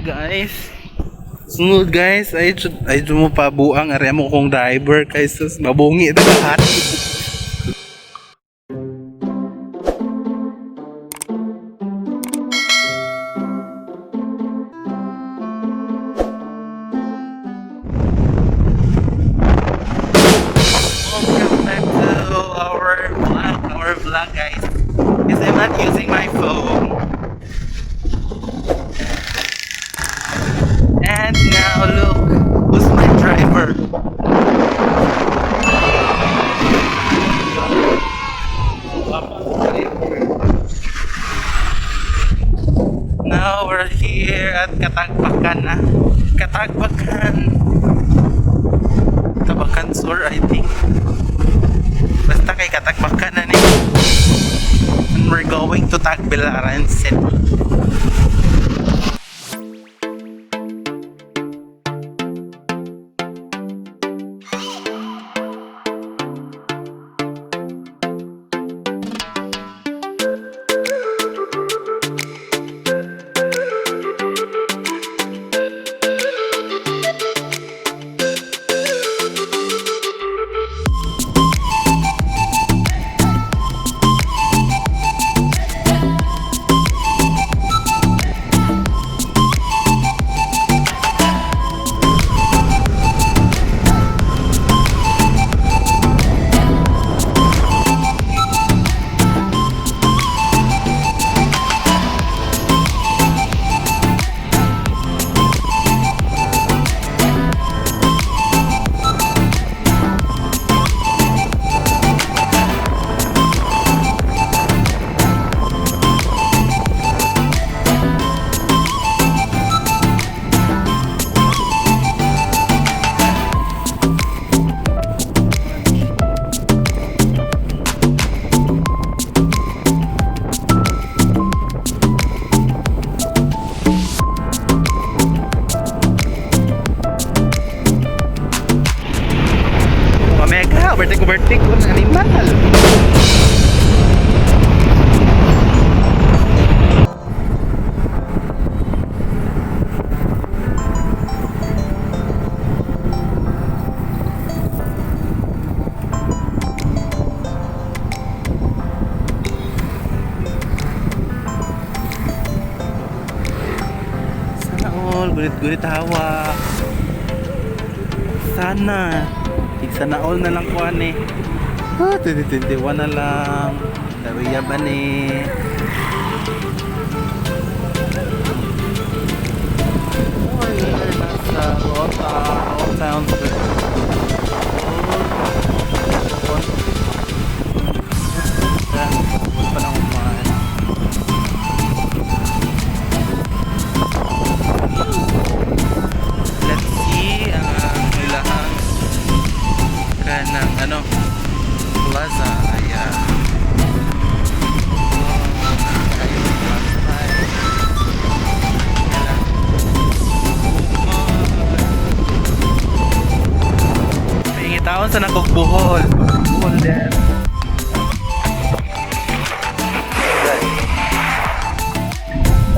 Guys. Sunod, guys, ay ay mo pa buang ari mo kong driver kay sus mabungi ta lahat. Welcome back to our vlog, guys. Because I'm not using my phone. And now look, who's my driver? Now we're here at Katagbakan na. Katagbakan. Tabakan Sur, I think. Basta kay Katagbakan na ni. And we're going to Tagbilaran City. Omega, overtake, overtake ko ng animal. Sana all, gulit-gulit hawak. Sana. Sana all na lang kuan eh. Ah, 2021 na lang. Dawiya ba ni? Nasa Rota, Old Town Square. Wala pa lang kumain. Let's see ang ilahang kanang ano plaza. Ayan. Oh, ayun, plaza tayo. Ayan. Pingitaon sa nakugbuhol. Buhol din.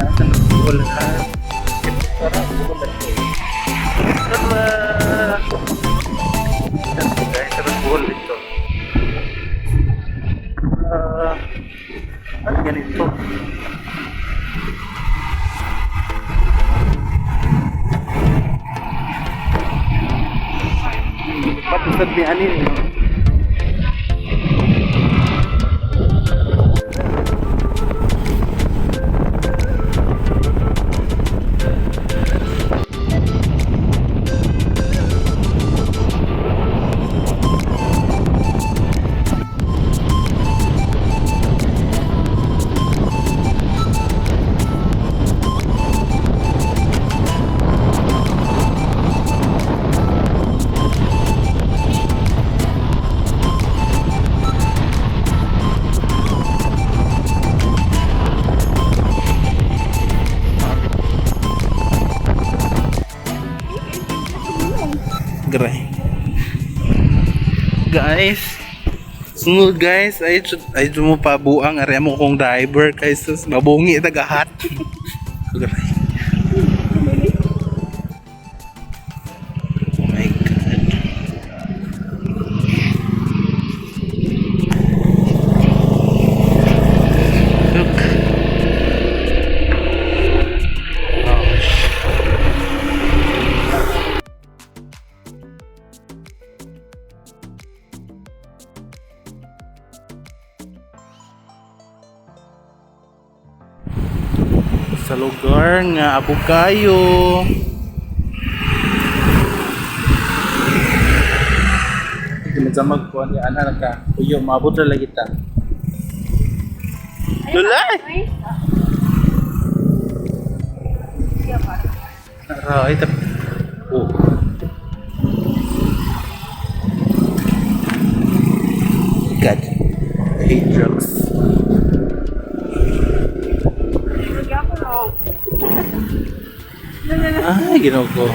Sa nagbuhol ha. Ito, buhol na ito. Tara! Guys, sarap buhol dito. Ah, ano ganito? Patusad ni Anin. Gray. Guys, sunod guys, ay ay mo pa buang ari mo kong driver kay sus mabungi tagahat. Gray. car nga abog kayo. Ginazamag ko ni ana nagka. Uyo, maabot na lagi ta. Lulay! Aray, tap. Oh. God, I hate drugs. Ay, ginoo ko.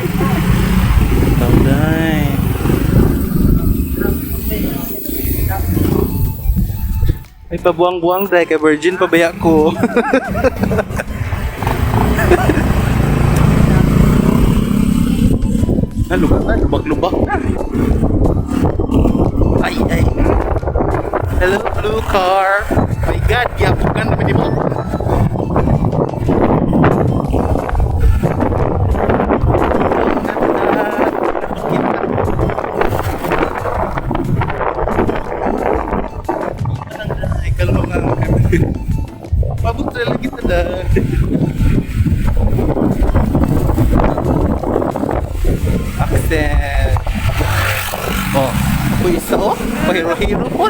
Tawday. Ay, pabuang-buang dahil kay virgin pabaya ko. Ah, lubak na, lubak-lubak na. Ay, ay. Hello, blue car. My God, giapukan naman di mo. Ay, kalma nga. Mabot na lang kita na. Accent. Oh, ako isa oh. Pahiro-hiro po.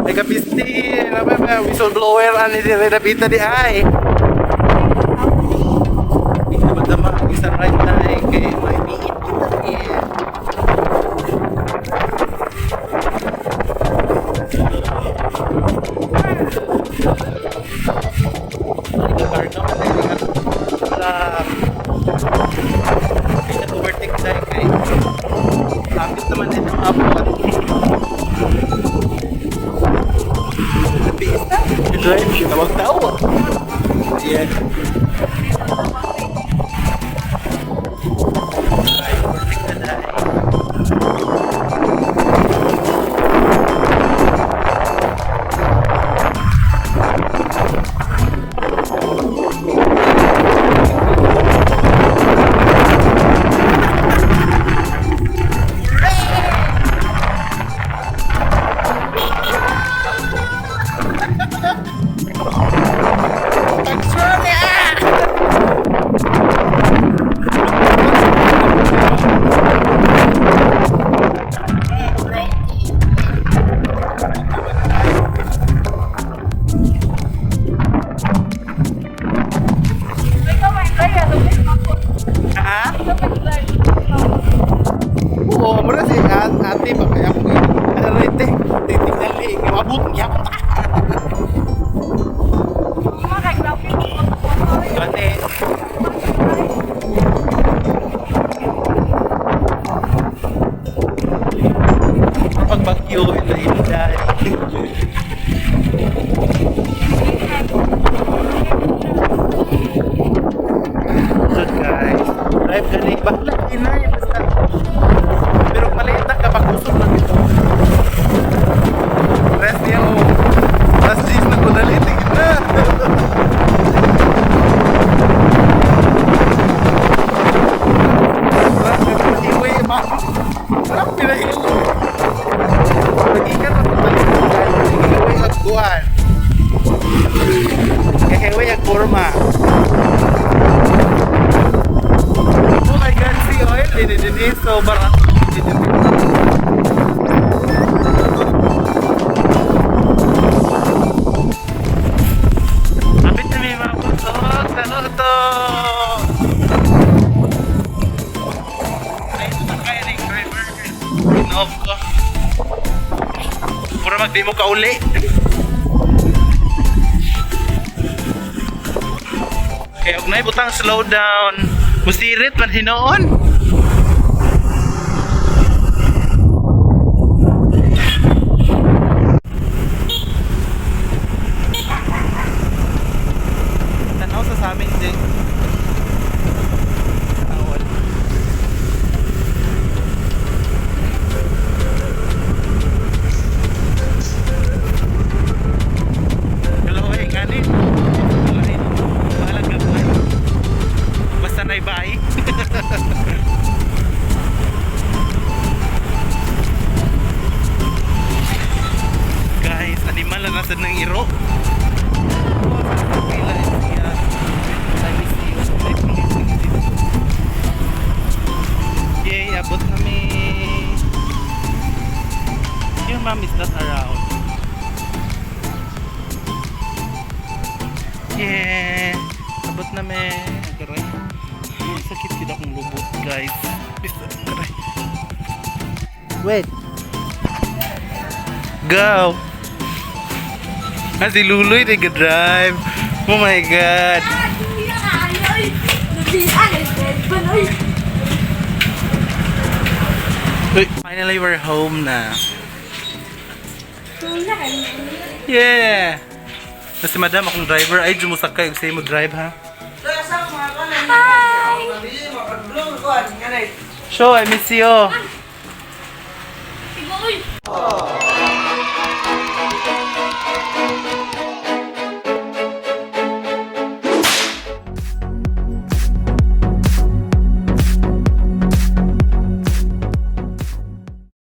Ay, kapisti. Ano ba, whistleblower. Ano di napita di ay. Hindi ba tama ang isang right na eh. Kay may biit kita eh. Ay, car naman ay mga kay nag-overtake tayo kay lapit naman din ang abot. Pista, drive siya tawag tao. Yeah. Ay, overtake na dahil. Ha? Oo, mura si ate ba kaya akong aray te, titignan li, mabot gyapon ta. Gani. Pag bagyo, ila ila. So guys, drive gani bahala inay basta. Pero maliit na kapag-usok lang ito. Rest niya o. Last G's na ko dali, tingin na. Highway ba? Sarap pinahilo. Nag-ingat ako balik. Highway at kuwan. Highway at kurma. Oh my God, see oil. Didi so barato. Kapit na may mga putok. Saluto! Ay, ito kaya na yung driver. In-off ko. Pura magdi mo kauli. Kaya huwag na ibutang slow down. Musirit man hinoon. Tanaw sa amin din. Tawal. Hello, eh, kanin. Bahalag gagawin. Basta na ibay. Guys, animal na nasa ng iro. Yeah! Abot na me. Aray. Ay, sakit kita akong lubot, guys. Aray. Wait. Go! Ah, si Luloy nag-drive. Oh my God. Ah, ay. Uy, finally, we're home na. Yeah! Kasi madam, akong driver, ay, jumusakay, gusto mo drive, ha? Hi! Show, I miss you! Uy!